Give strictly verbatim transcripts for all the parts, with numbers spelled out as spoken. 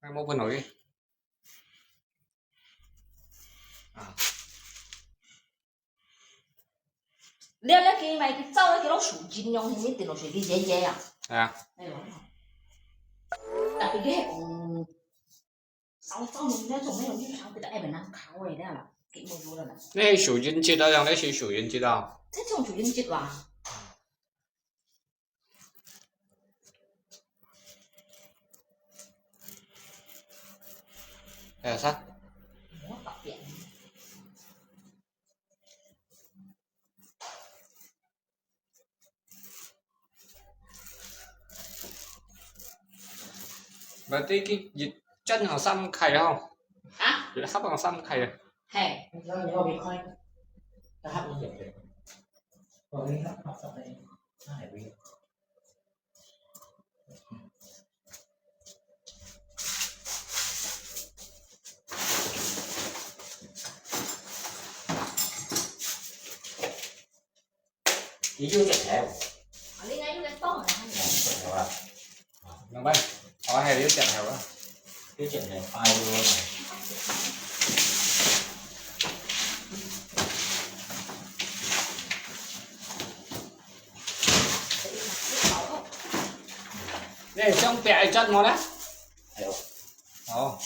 還無分落去。啊。你，你去買去照那个手机用，你点落去，你热热啊。哎呀。哎呦，特别个，嗯，烧烧你那种那种浴场，给它爱本来烤的了啦，给没有了啦。那手巾接到，让那些手巾接到。这种手巾接吧。 哎呀，啥？Berarti ki-, jet-, jet hong sam khai hong. Hah? Jet hap hong sam khai. Hè. Ni有隻頭。啊，你應該有個洞啊。有隻頭啊。兩擺，哦，還有隻頭啊。有隻頭，哎喲。 你想別个節目呢？哎喲。哦。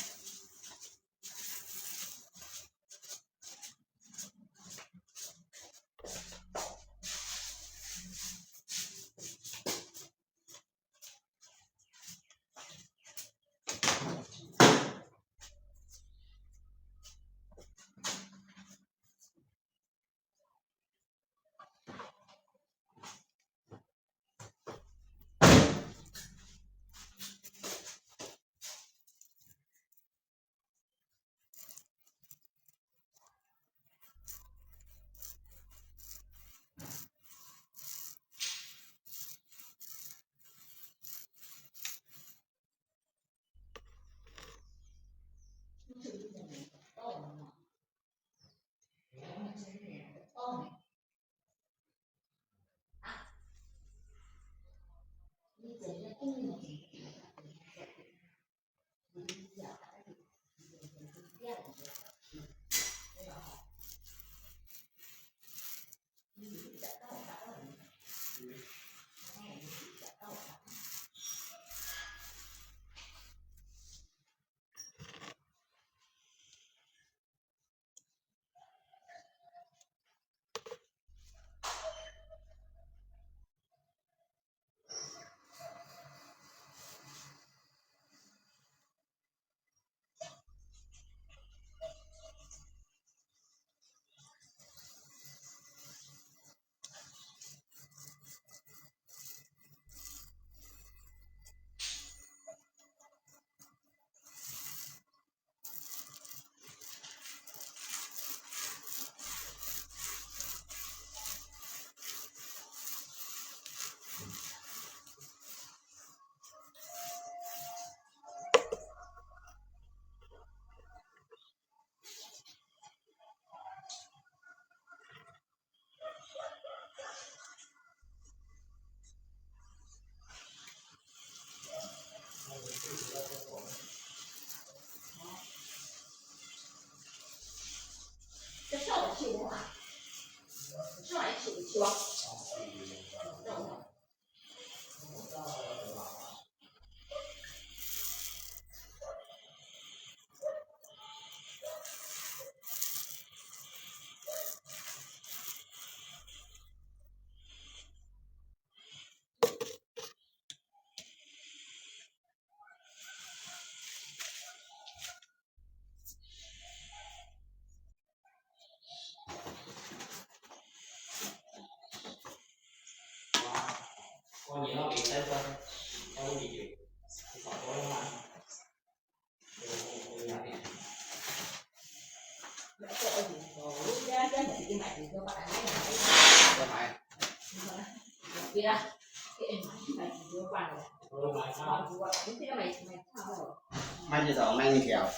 買幾多？買幾條？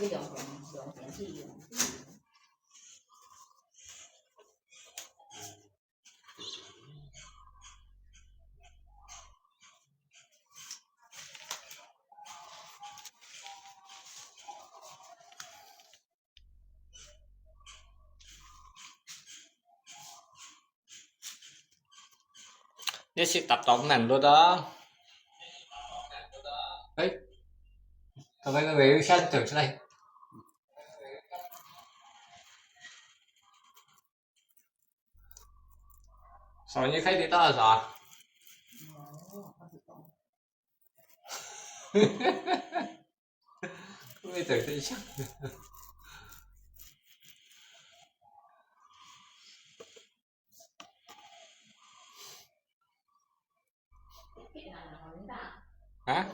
兩邊，兩邊去用。你識答當難咯。哎，大概那个有想走出来。手机开的大啥？我也等一下。啊？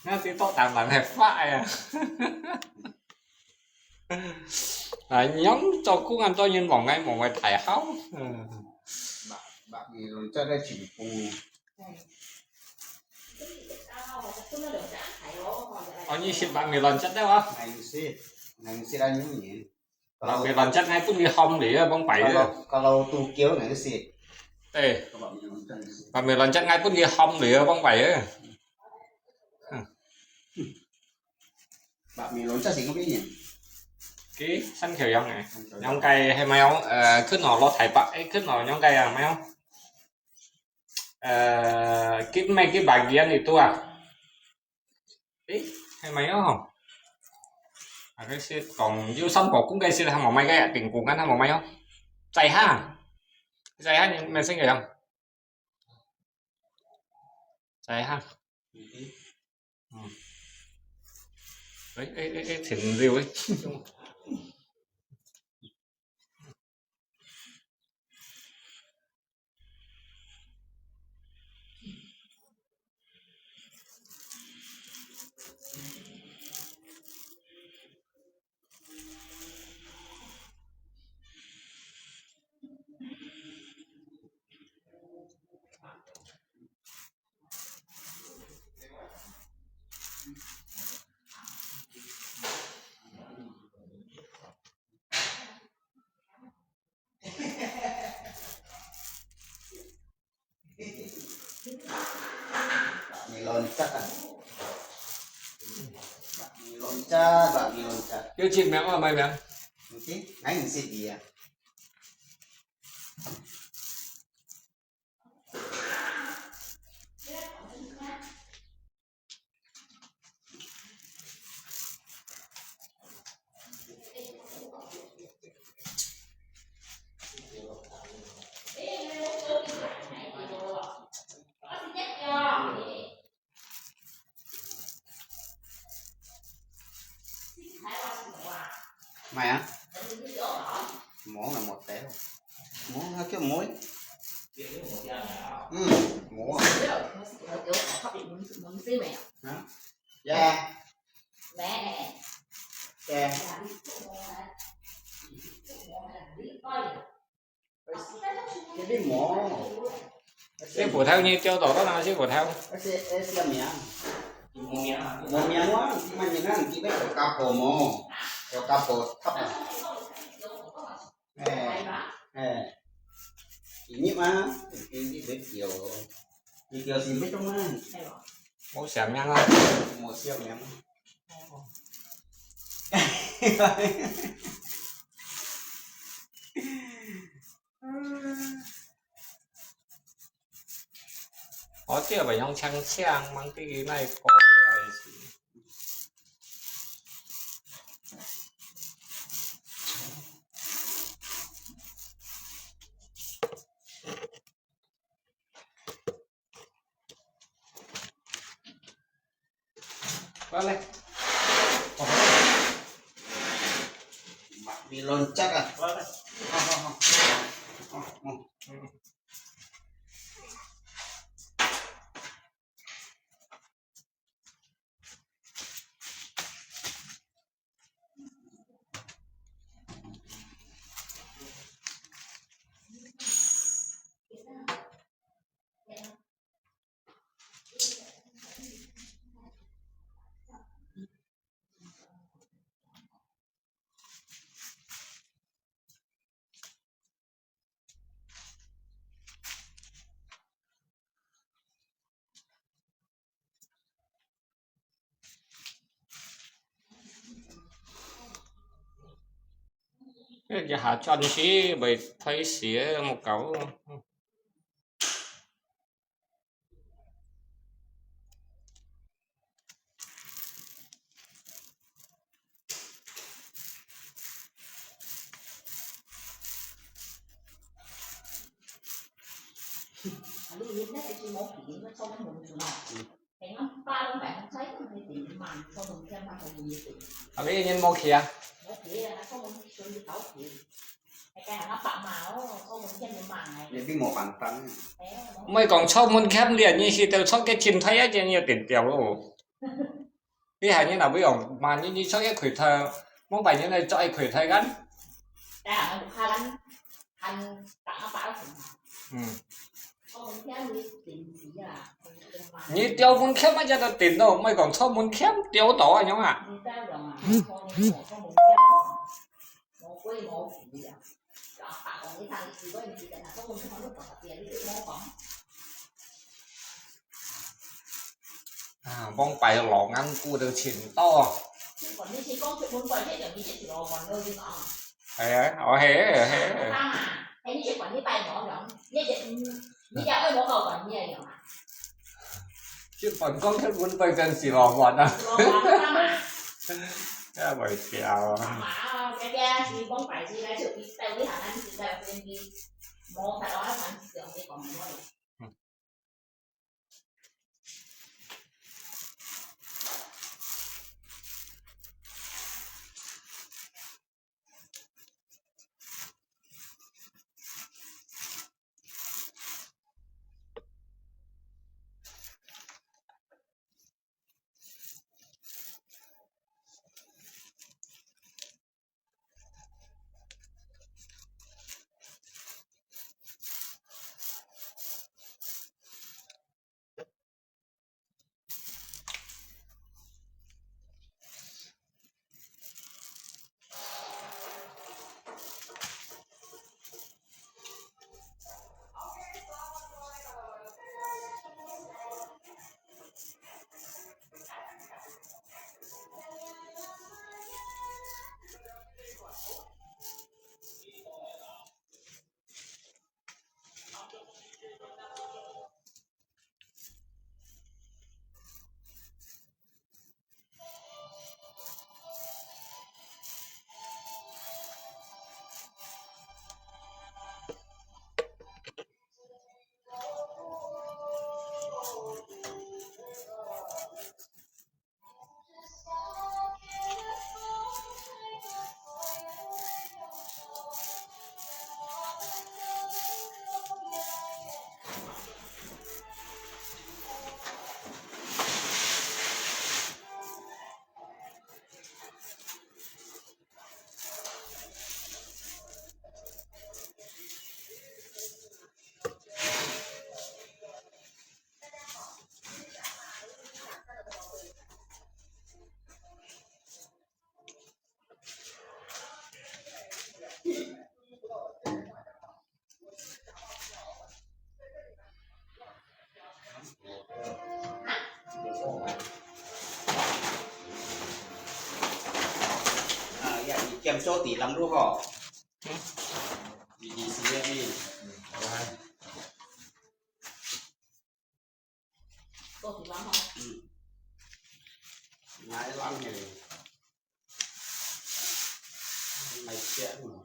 那些到台灣還發呀。啊，你用做工啊，當然忙个，忙个大好。嗯。白，白米卵質个進步。哦，你食白米卵質个哇？硬食，硬食啊，有年。 白米卵質，𠊎分你烘了啊，放擺啊。Kalau, kalau tokyo nangsit. Eh, 白米卵質，𠊎分你烘了啊，放擺啊。白米卵質係个咩人？佢生條樣誒，樣个係咪有？呃，佢拿落台北，誒，佢拿樣个啊，咪有？呃，佢買佢bagian itu啊。 誒，係咪哦？啊，該係講有三寶公該係還無賣个，頂公間還無賣哦。在下，在下你咩聲个樣？在下。嗯。誒誒誒誒，停留誒。白米卵質啊！白米卵質，白米卵質。有出名啊，無名？毋知，𠊎毋識字啊。 咩啊？無啦，無掉。無，該叫無。嗯，無啊。啊？耶。耶。這裡無。這葡萄你釣到个啦，這葡萄。這係，這係咩啊？無名啊。無名啊，這麼人啊，這個有家婆無？有家婆塔啊。哎，哎。這日嘛，這個釣，這個係咩種啊？無寫名啊。無寫名啊。我這位用青青，mang đi那個也是。過來。哦。Mak mi loncat ah. Hò, hò, hò. Hò, hò. Cái gì hả, chọn gì vậy? Thấy xỉa một cậu. Abis nyin mò khía? Nyin bi mò pantang. Mày còn cho muốn khám liền như khi tao cho cái chim thấy á, chứ nhiều tiền tiêu luôn. Đi hả, như nào bây giờ mà như, như cho cái khuyết thơ, mong bài như này cho ai khuyết thơ gắn. 但係我看咱看打包成嘛， Ừ. 我們家裡緊急啊，我們就買。你掉分欠啊，就得頂到，莫講出門欠掉到啊，樣啊。你知道嗎？我們我們家，我會毛皮啊。打打工一趟，如果你記得拿出門去，我就搞別人，你就莫講。 啊，往擺老眼顧得請到。你是講出門擺，這就你這是老闆了，你講。係啊，哦，係，係。當啊，係你是管理擺老樣，你這，嗯，你這愛無夠管理个樣啊？這份講出門擺真是老闆啊。老闆當啊。這袂掉啊。當啊，這個是講擺是來就帶你下單，你就在身邊，無法度啊，反正就你講無。點小弟，摎你好。嗯。你，你是哪位？嗯，好啊。做地方哈。嗯。來，人呢？來吃嘛。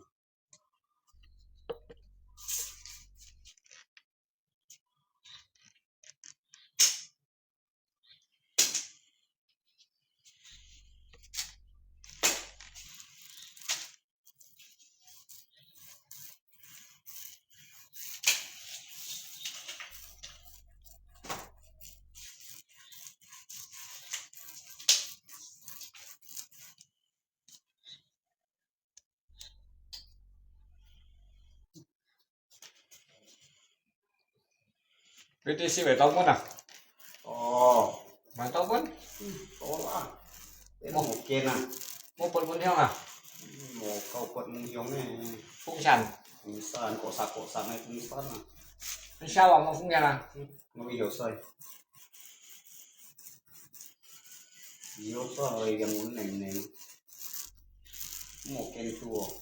你這是買豆粉啊？哦。買豆粉？嗯，好啦。你無見啊？無分分享啊？嗯，無夠分分享呢。風扇。風扇，各煞各煞个風扇啊。你燒啊，無風扇啊？嗯，我有水。有水，有冷冷。無見到哦。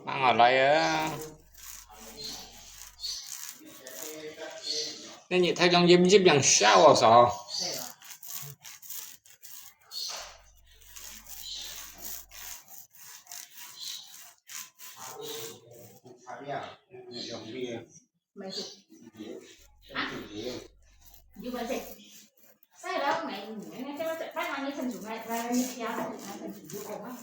慢慢來啊。那你太陽炎炎炎燒啊，燒。沒事。 你就沒事。曬了沒？你看這個，這，這，這，你很重，來，來，來，你挑，你很重，就夠了。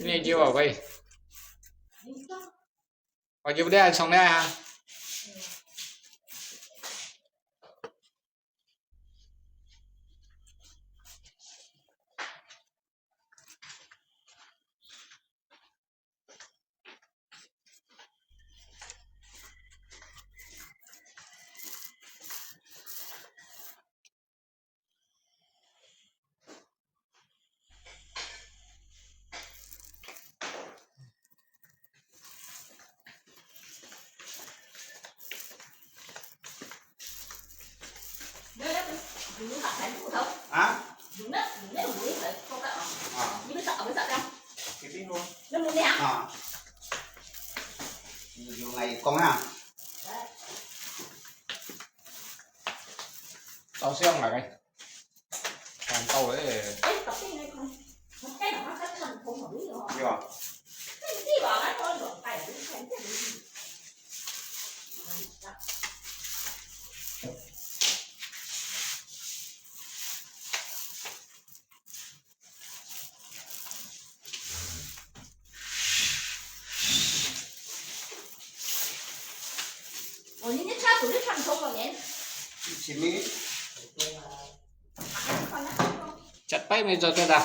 你就寶貝。你說。我就不得重了啊。啊？啊。一定咯。啊。你用來講啊。照相來个。 看到咧。哎，特別來看，我看到他在看空好無？有啊。看地方，來看，哎，你看這個。哦，你這車子就看空了呢。什麼？ Chặt báy mày rồi kìa ta.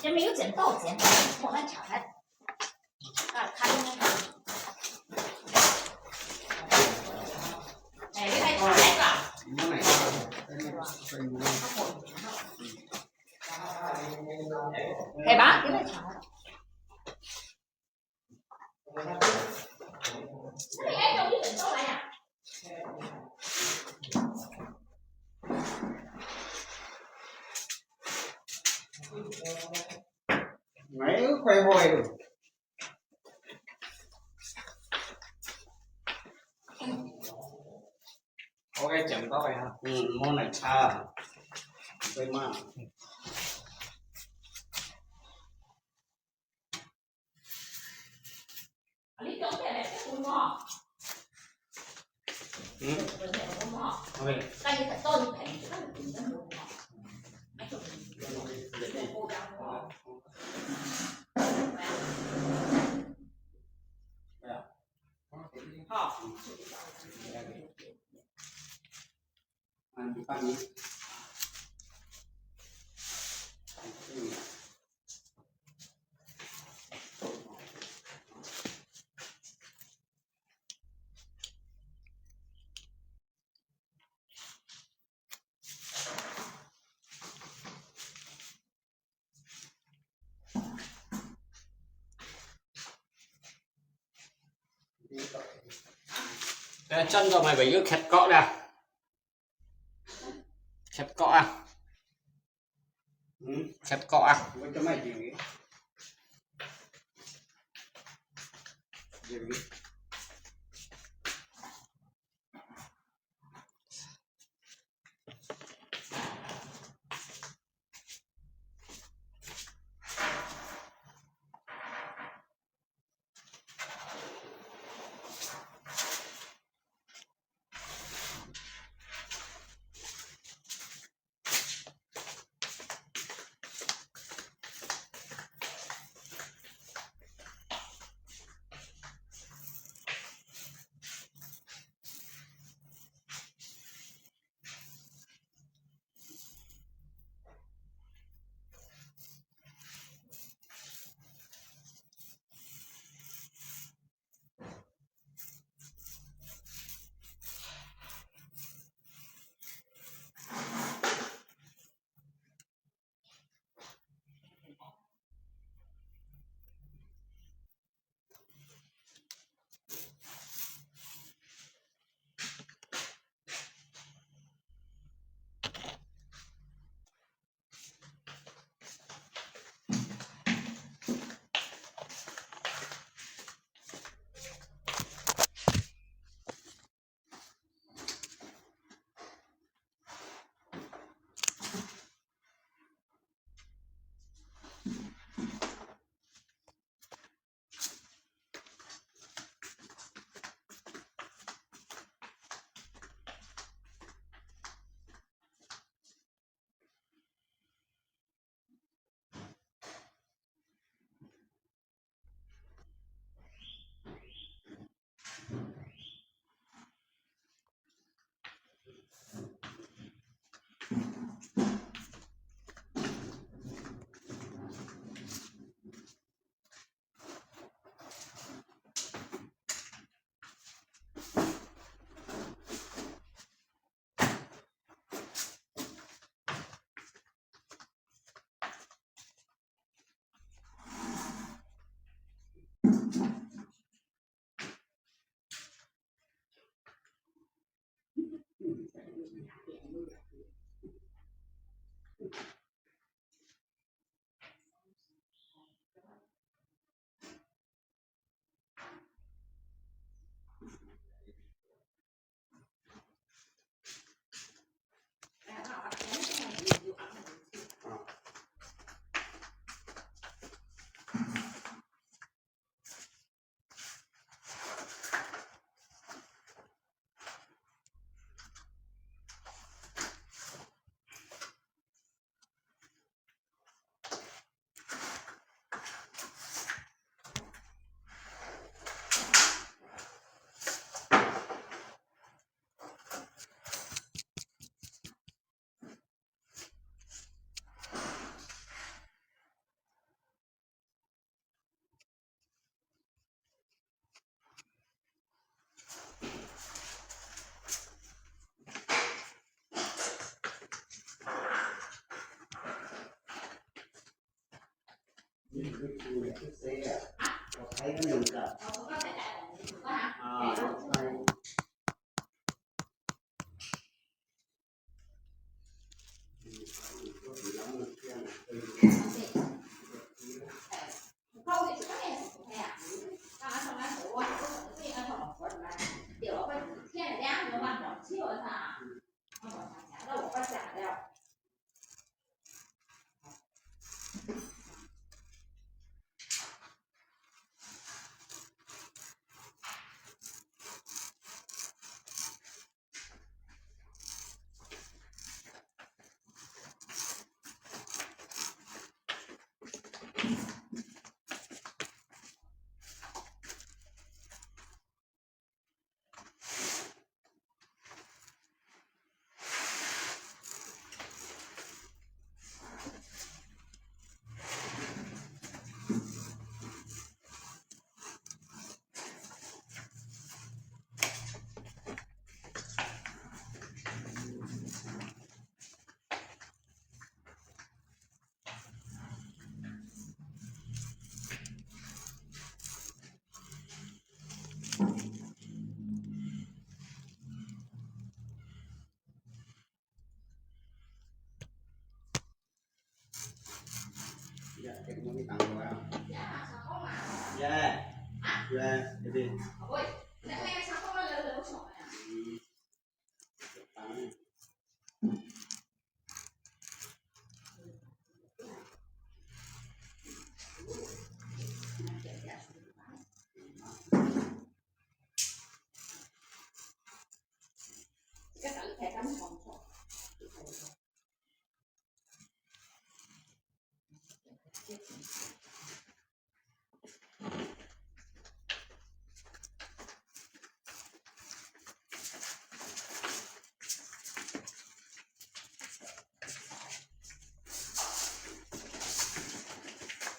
前面有剪刀剪，我来炒菜。啊，看那个。哎，你来炒菜吧。系吧？你来炒。 OK，剪刀呀，嗯，摸奶茶，对吗？ 誒，真个咪為要切角啦，切角啊，嗯，切角啊。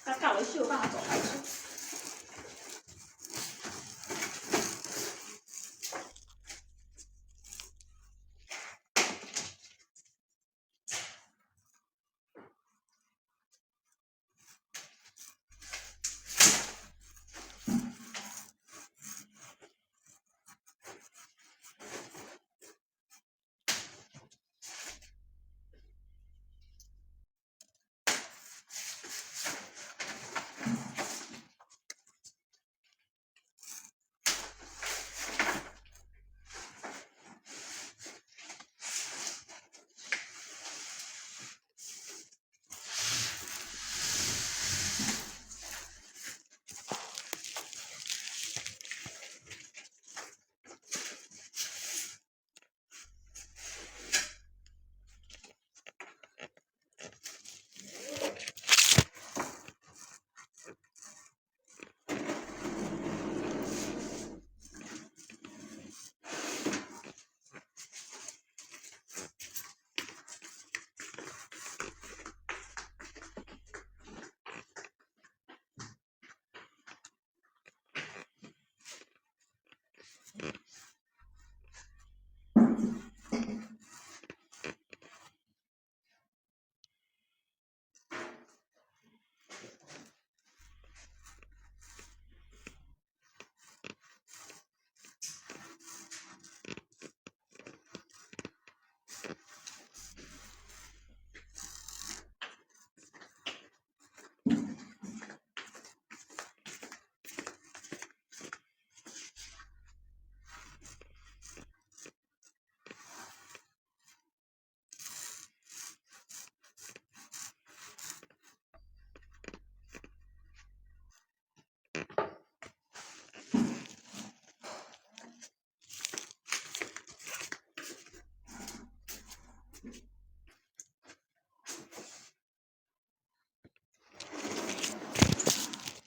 他搞了秀棒走开去。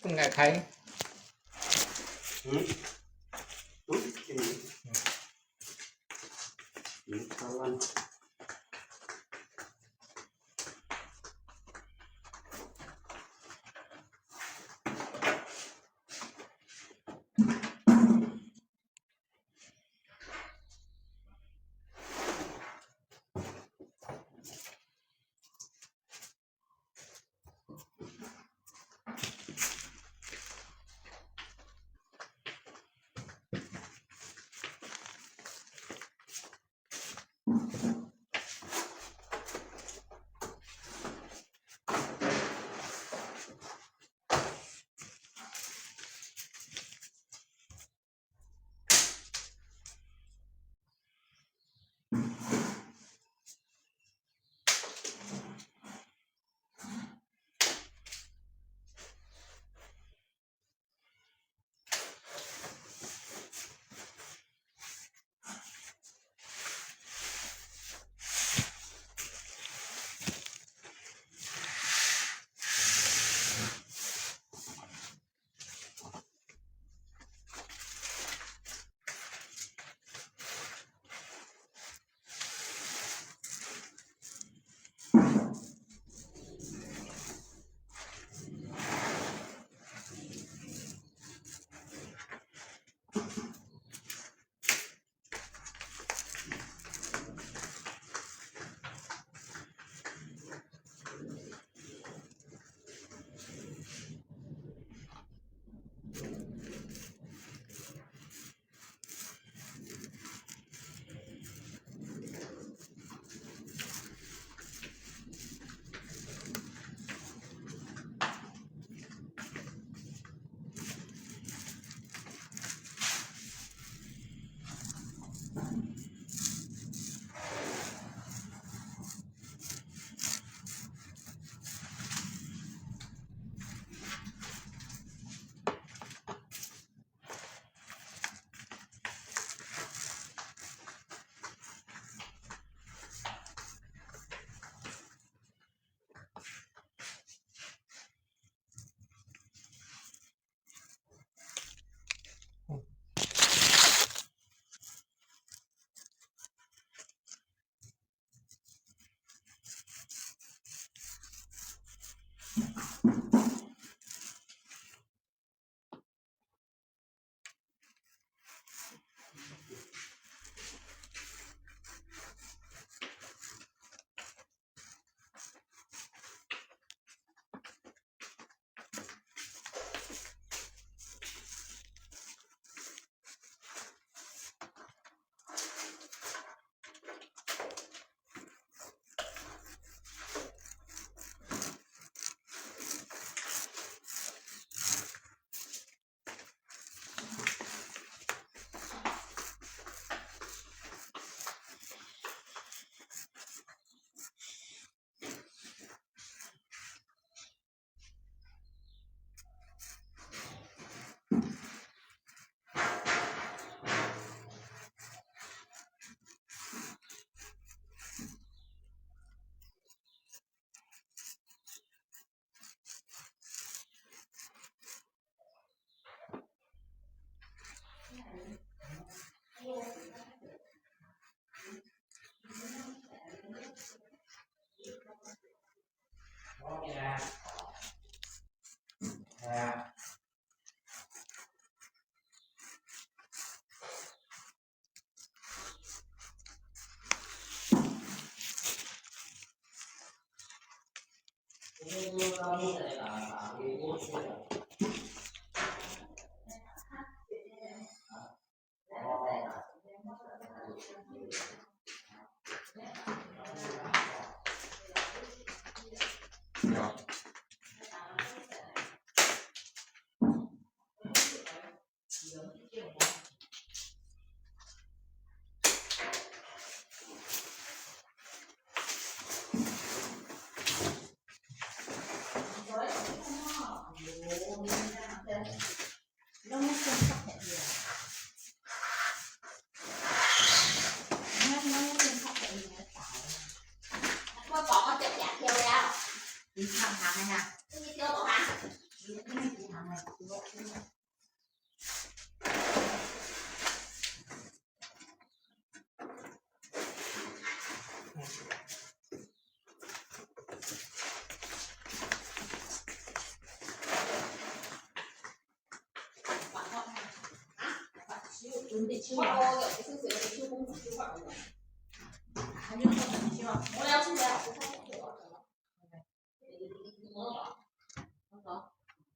分佢開。嗯？嗯？嗯，好啊。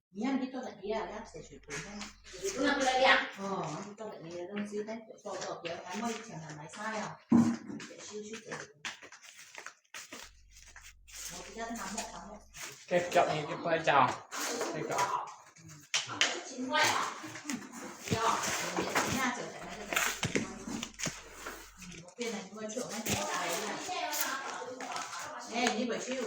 你看你做得啊，你要洗手盆啊。哦，你做得，你个东西，等做做，别人还没钱了，买啥呀？洗手盆。我比较那么，那么。 Cái chọc gì cái phải chào. Cái chọc. Ê, đi buổi chiều.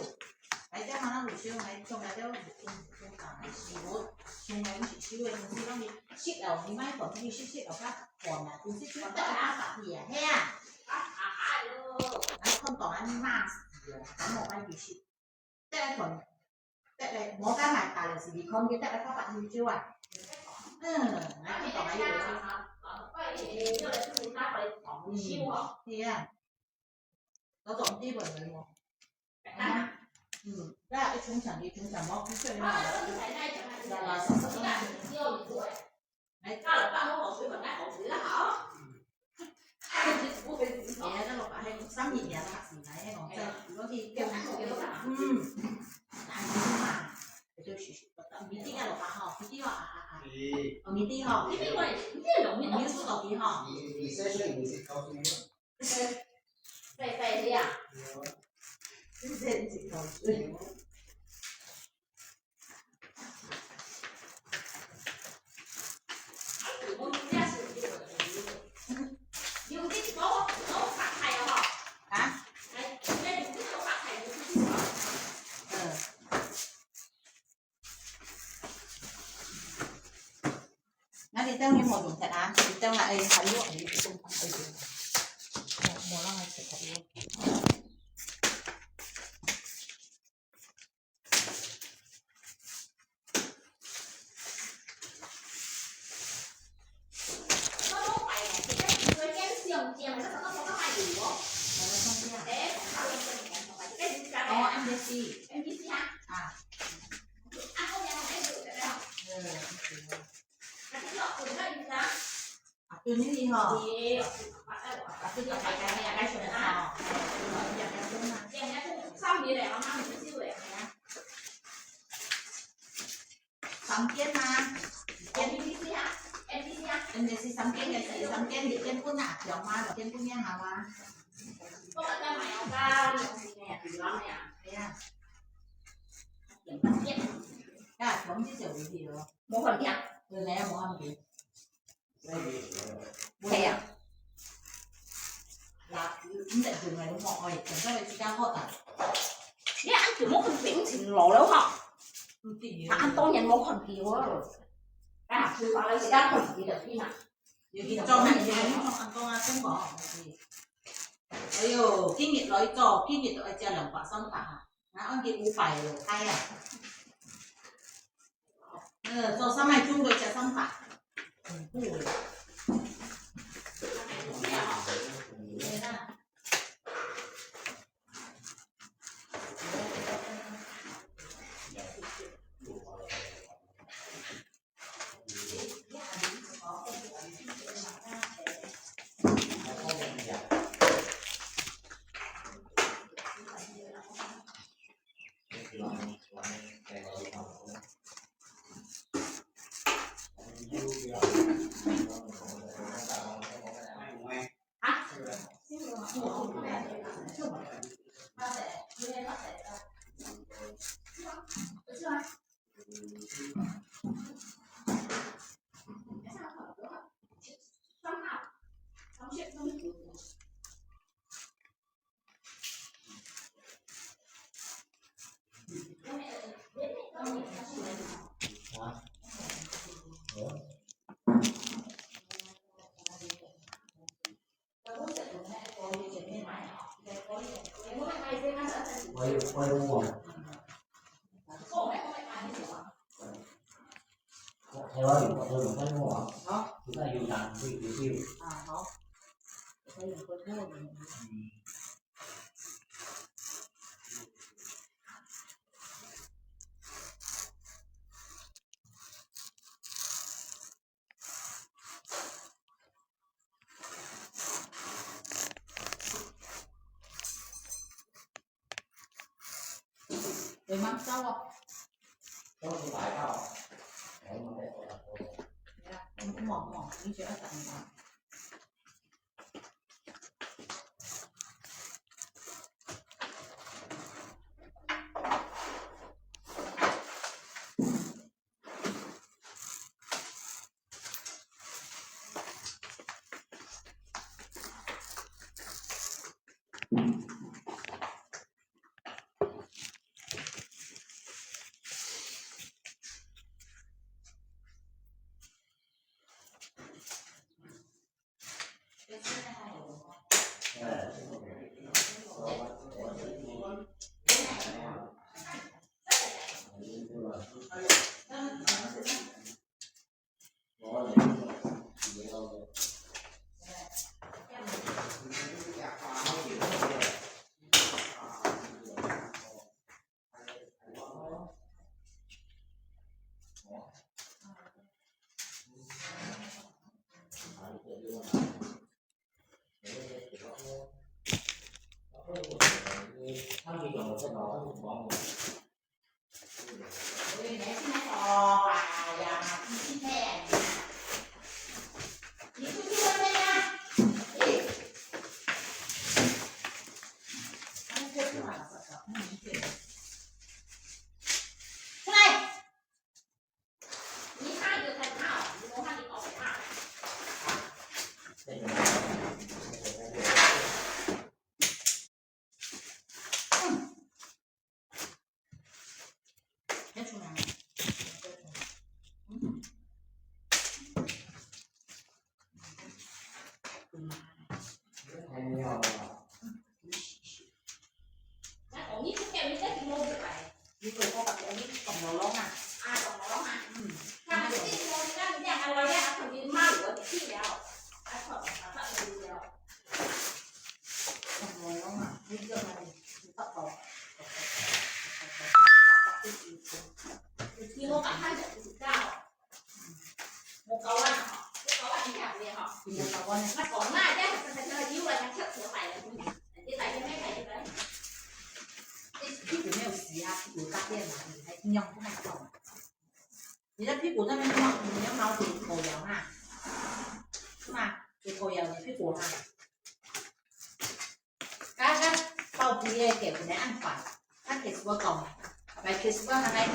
Hãy cho nó buổi chiều, hãy trông lại cho buổi chiều, buổi chiều cả ngày xì bút. Trông lại buổi chiều, buổi chiều lắm đi. Shit ở đi mai còn đi shit shit ở khác. Còn là cứ shit shit ở khác, khác gì à? Thế à? Anh không còn anh mà. Có một anh bị shit. 得來同，得來，無該買大了是你看見得來發發研究啊。嗯，來看懂啊，有研究。嗯，對啊。老總，你問人無？嗯，那一窮搶一窮搶，毛不对嘛。來來，什麼東西？ 哎，到了办公室，水管盖好，水就好。哎呀，那个把那个商品给他打醒来，那种在，尤其跟，嗯，哎呀，就是，一定要有吧哈，一定要啊啊啊，哦，一定哈，一定会，一定有，你有做到底哈，你，你先说，你先告诉我。对，对，这样。 啊？嗯。那你等於無用忒啊？你等下，哎，還有，哎，無，無讓佢食忒。 哦，M B C。啊。嗯。 啊，對，你好。啊，對，大家你也該選啊。三間啊，三間。N B C三間个，三間，一間分啊，強嘛，兩間分也好啊。對啊。呀，強就少一點哦。無看見啊。對，來啊，無看見。 係啊。嗱，你，你就用个，你莫愛，等到你自家好打。你恁久無看見情路了吼？毋知啊。啊，當然無看見哦。啊，就話你自家看見就對啦。尤其做乜嘢，你講阿公阿公講，哎喲，今日來做，今日就愛借兩百三百啊。 啊，按佢五百个開啊。呃，做三百鐘就食三百，恐怖个。對啦。 你可以，可以问我。台湾有，台湾有问我。好。你看有打，可以，可以。啊，好。可以，可以。嗯。 有吗？找我。都是白告。哎呀，嗯，嗯，嗯，你就要等我。 屁股没有洗啊，屁股大便嘛，你还一样不敢动。你的屁股那边有没有，你的毛有头油啊？是吗？有头油，你屁股哈。 啊，啊，包皮个，佢恁快。啊，其實我講，來，其實我還來講，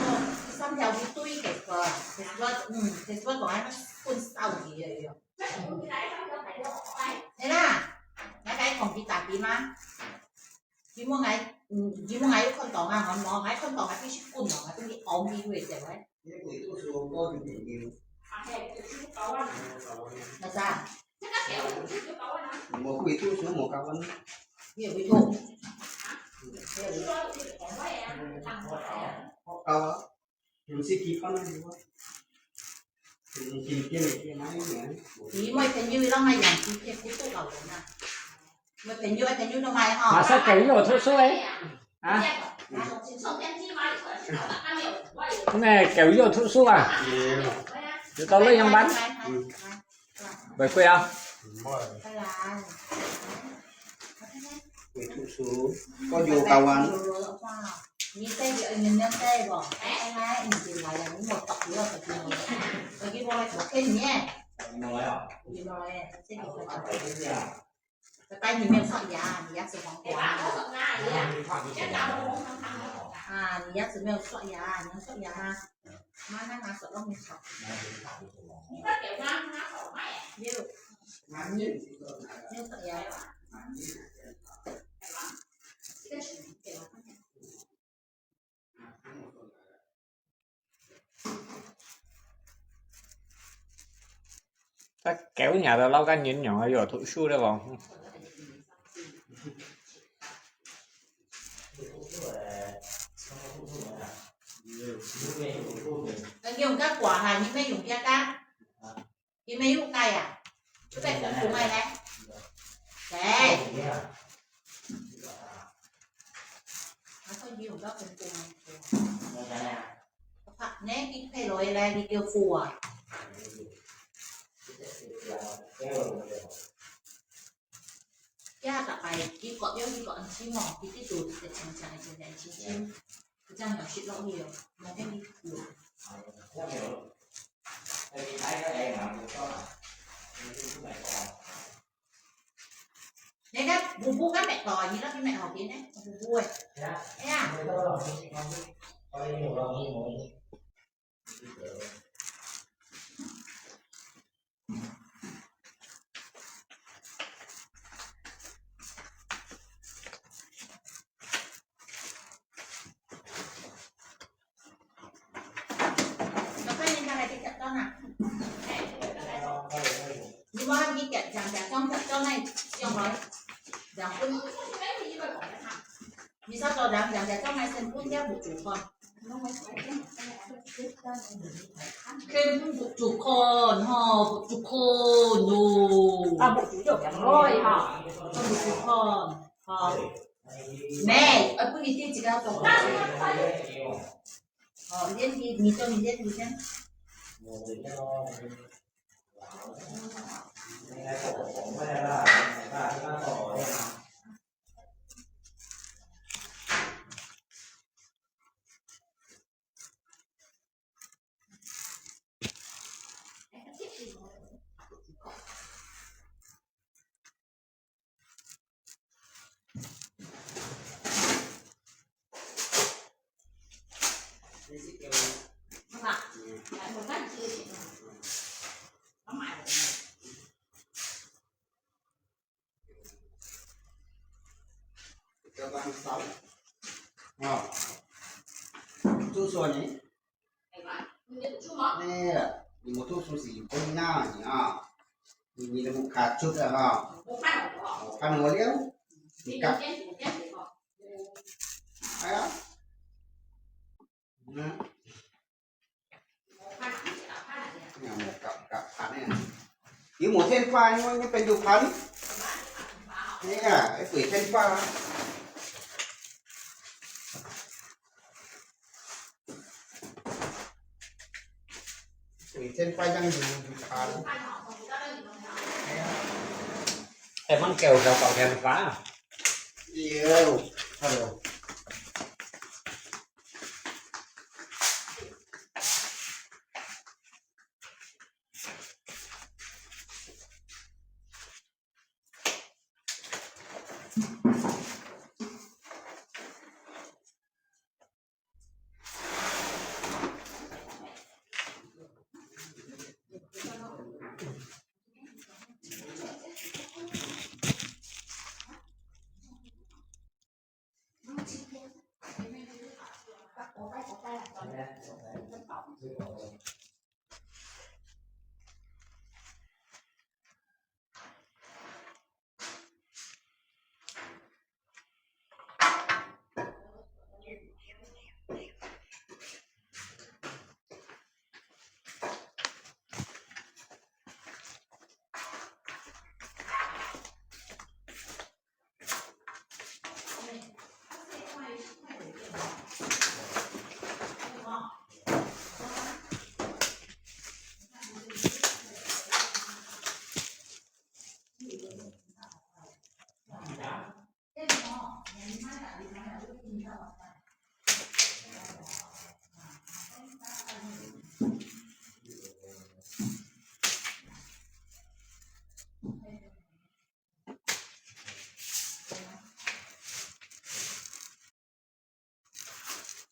三條魚對，其實我，其實我，嗯，其實我講，恁樣分手去个喲。係啦，來，來講佢打佢嗎？因為𠊎，嗯，因為𠊎有看到啊，𠊎無，𠊎看到，𠊎必須滾咯，𠊎必須熬佢个，對無？ 你會讀書，我就朋友。係啥？無會讀書，無教阮。你會讀？學校啊，毋識幾番啊，你每天有人來養雞，佢不夠老人啊。 我朋友，朋友都買吼。Masa kèo yuk讀書eh? Hả? Nè, kèo yuk讀書à? Yuk tau lơi yang ban? Bơi quê à? Quê thu su. Có vô cầu anh. Cái tay thì 没有刷牙，你牙齿黄黄啊。啊，你牙齿没有刷牙，你要刷牙吗？妈，那拿手帮你扫。没有，没有刷牙。 該狗日都老幹人樣啊，又讀書了哦。用个掛下，你乜用个个？你乜有个啊？有个公公个呢？谁？他说你用个公公个。你一配落来，你就付啊。佢逐擺佢割了，佢割恁深哦，佢啲肚直直青青个，青青青青，佢正有食落去哦，無恁樣苦。你个布布个搣到，你落去搣好邊呢？布布个。哎呀。你啥做人，人家做爱先分个不足款。先分不足款，吼，不足款咯。啊，不足就不要哈。不足款，吼。没，呃，不一定这个要做。好，你先，你先，你先，你先。 啊，做啥呢？哎呀，你没读书是不能啊，你，你都不看书的哈。我看了，你看。哎呀，嗯。 有無天花，因為那邊有盤。哎呀，還鬼天花。鬼天花樣有，有盤。哎呀。哎，放狗狗搞天花啊。有，hello。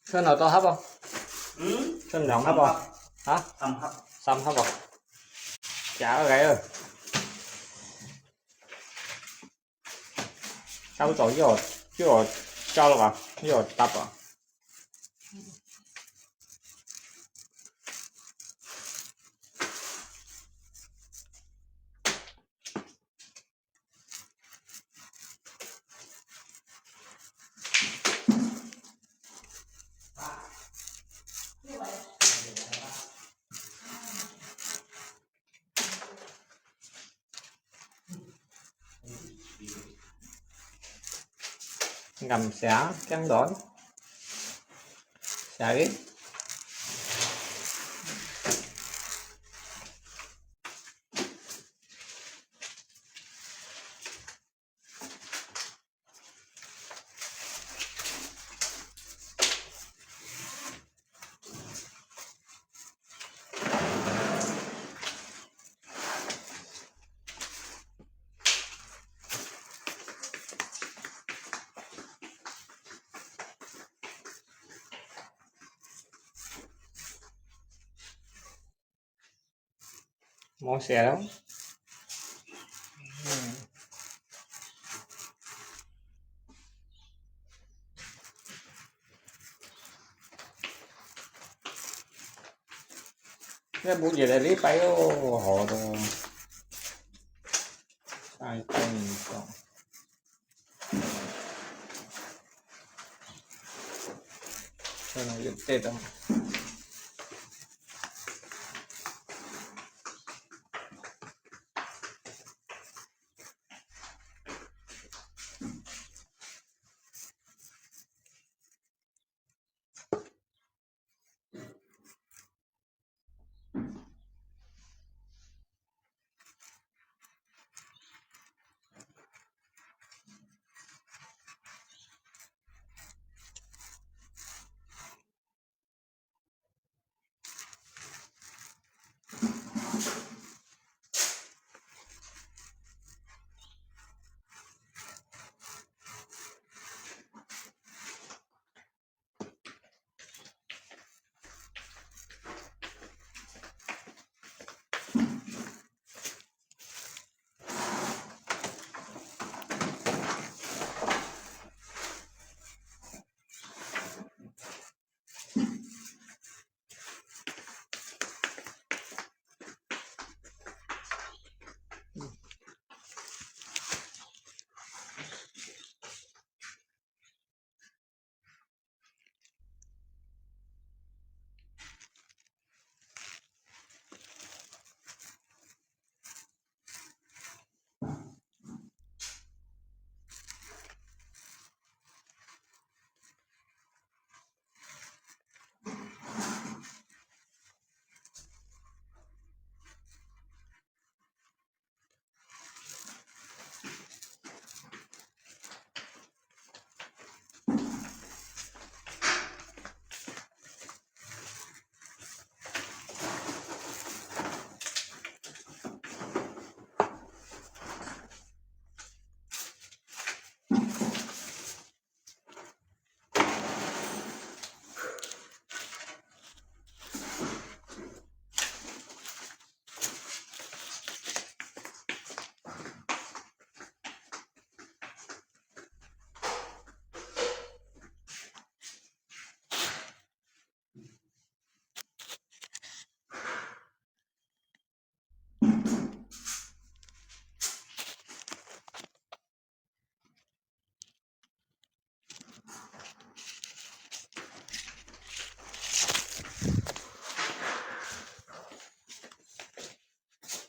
算了，多好不？嗯？算兩盒不？啊？三盒。三盒不？加二來二。差不多又有，又有效了吧？又有double。 六百，暗寫，驚亂。寫个。 無寫咯。嗯。這不一個禮拜哦，好多。下一個運動。 可能有這種。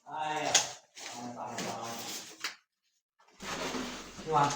哎呀，你看，